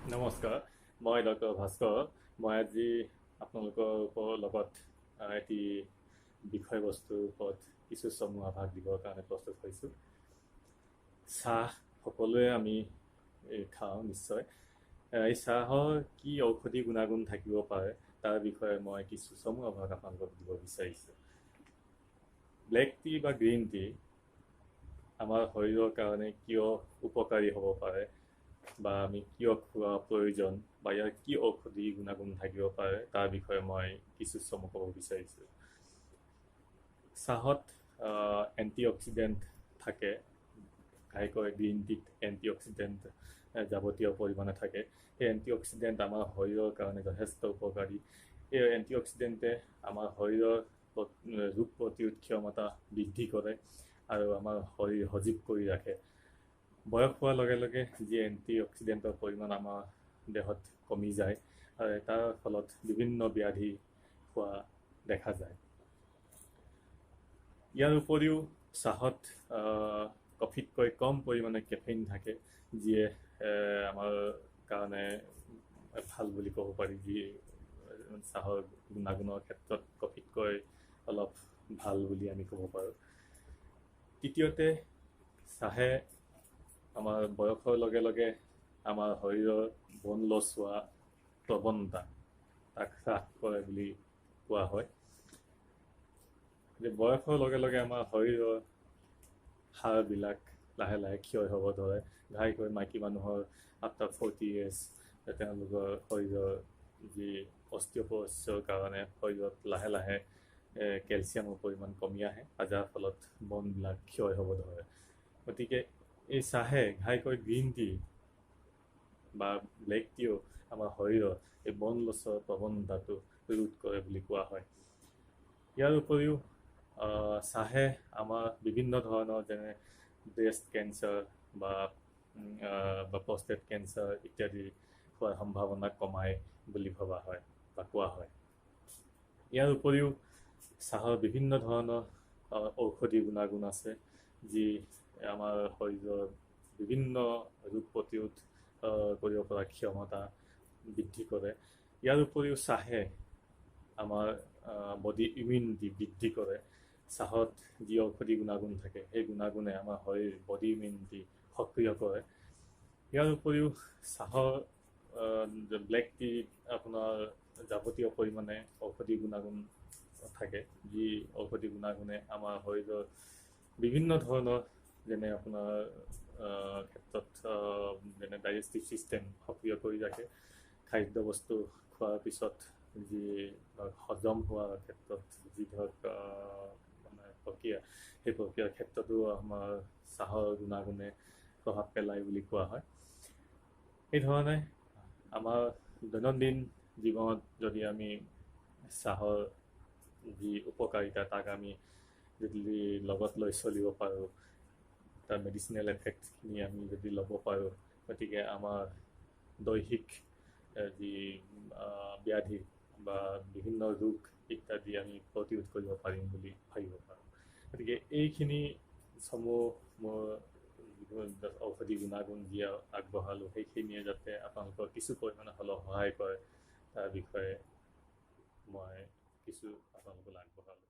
নমস্কাৰ, মই ডক্টৰ ভাস্কৰ। মই আজি আপোনালোকৰ লগত এটি বিষয়বস্তুৰ ওপৰত কিছু চমু আভাস দিবৰ কাৰণে প্ৰস্তুত হৈছোঁ। চাহ সকলোৱে আমি খাওঁ নিশ্চয়। এই চাহৰ কি ঔষধি গুণাগুণ থাকিব পাৰে, তাৰ বিষয়ে মই কিছু চমু আভাস আপোনালোকক দিব বিচাৰিছোঁ। ব্লেক টি বা গ্ৰীণ টি আমাৰ শৰীৰৰ কাৰণে কিয় উপকাৰী হ'ব পাৰে বা আমি কিয় খোৱা প্ৰয়োজন বা ইয়াৰ কি ঔষধি গুণাগুণ থাকিব পাৰে, তাৰ বিষয়ে মই কিছু চমু ক'ব বিচাৰিছোঁ। চাহত এণ্টি অক্সিডেণ্ট থাকে। ঘাইকৈ গ্ৰীণ টিত এণ্টি অক্সিডেণ্ট যাৱতীয় পৰিমাণে থাকে। সেই এণ্টি অক্সিডেণ্ট আমাৰ শৰীৰৰ কাৰণে যথেষ্ট উপকাৰী। এই এণ্টি অক্সিডেণ্টে আমাৰ শৰীৰৰ ৰোগ প্ৰতিৰোধ ক্ষমতা বৃদ্ধি কৰে আৰু আমাৰ শৰীৰ সজীৱ কৰি ৰাখে। বয়স হোৱাৰ লগে লগে যি এণ্টি অক্সিডেণ্টৰ পৰিমাণ আমাৰ দেহত কমি যায় আৰু তাৰ ফলত বিভিন্ন ব্যাধি হোৱা দেখা যায়। ইয়াৰ উপৰিও চাহত কফিতকৈ কম পৰিমাণে কেফেইন থাকে, যিয়ে আমাৰ কাৰণে ভাল বুলি ক'ব পাৰি, যি চাহৰ গুণাগুণৰ ক্ষেত্ৰত কফিতকৈ অলপ ভাল বুলি আমি ক'ব পাৰোঁ। তৃতীয়তে, চাহে আমাৰ বয়সৰ লগে লগে আমাৰ শৰীৰৰ বন লছ হোৱা প্ৰৱণতা, তাক হ্ৰাস কৰে বুলি কোৱা হয় যে বয়সৰ লগে লগে আমাৰ শৰীৰৰ হাড়বিলাক লাহে লাহে ক্ষয় হ'ব ধৰে। ঘাইকৈ মাইকী মানুহৰ আফটাৰ 40 ইয়েৰ্ছ তেওঁলোকৰ শৰীৰৰ যি অষ্টিঅ'পৰচিছৰ কাৰণে শৰীৰত লাহে লাহে কেলছিয়ামৰ পৰিমাণ কমি আহে আৰু যাৰ ফলত বনবিলাক ক্ষয় হ'ব ধৰে। গতিকে এই চাহে, ঘাইকৈ গ্ৰীণ টি বা ব্লেক টিও আমাৰ শৰীৰৰ এই বন লছৰ প্ৰৱণতাটো ৰোধ কৰে বুলি কোৱা হয়। ইয়াৰ উপৰিও চাহে আমাৰ বিভিন্ন ধৰণৰ, যেনে ব্ৰেষ্ট কেঞ্চাৰ বা প্ৰষ্টেট কেঞ্চাৰ ইত্যাদি হোৱাৰ সম্ভাৱনা কমায় বুলি ভবা হয় বা কোৱা হয়। ইয়াৰ উপৰিও চাহৰ বিভিন্ন ধৰণৰ ঔষধি গুণাগুণ আছে, যি আমাৰ শৰীৰৰ বিভিন্ন ৰোগ প্ৰতিৰোধ কৰিব পৰা ক্ষমতা বৃদ্ধি কৰে। ইয়াৰ উপৰিও চাহে আমাৰ বডি ইমিউনিটি বৃদ্ধি কৰে। চাহত যি ঔষধি গুণাগুণ থাকে, সেই গুণাগুণে আমাৰ শৰীৰ বডি ইমিউনিটি সক্ৰিয় কৰে। ইয়াৰ উপৰিও চাহৰ, ব্লেক টি আপোনাৰ যাৱতীয় পৰিমাণে ঔষধি গুণাগুণ থাকে, যি ঔষধি গুণাগুণে আমাৰ শৰীৰৰ বিভিন্ন ধৰণৰ, যেনে আপোনাৰ ক্ষেত্ৰত যেনে ডাইজেষ্টিভ ছিষ্টেম সক্ৰিয় কৰি ৰাখে, খাদ্য বস্তু খোৱাৰ পিছত যি ধৰক হজম হোৱাৰ ক্ষেত্ৰত যি ধৰক মানে প্ৰক্ৰিয়া, সেই প্ৰক্ৰিয়াৰ ক্ষেত্ৰতো আমাৰ চাহৰ গুণাগুণে প্ৰভাৱ পেলায় বুলি কোৱা হয়। এই ধৰণে আমাৰ দৈনন্দিন জীৱনত যদি আমি চাহৰ যি উপকাৰিতা, তাক আমি যদি লগত লৈ চলিব পাৰোঁ, তাৰ মেডিচিনেল এফেক্টখিনি আমি যদি ল'ব পাৰোঁ, গতিকে আমাৰ দৈহিক যি ব্যাধি বা বিভিন্ন ৰোগ ইত্যাদি আমি প্ৰতিৰোধ কৰিব পাৰিম বুলি ভাবিব পাৰোঁ। গতিকে এইখিনি চমু মোৰ ঔষধি গুণাগুণ যি আগবঢ়ালোঁ, সেইখিনিয়ে যাতে আপোনালোকৰ কিছু পৰিমাণে হ'লেও সহায় কৰে, তাৰ বিষয়ে মই কিছু আপোনালোকলৈ আগবঢ়ালোঁ।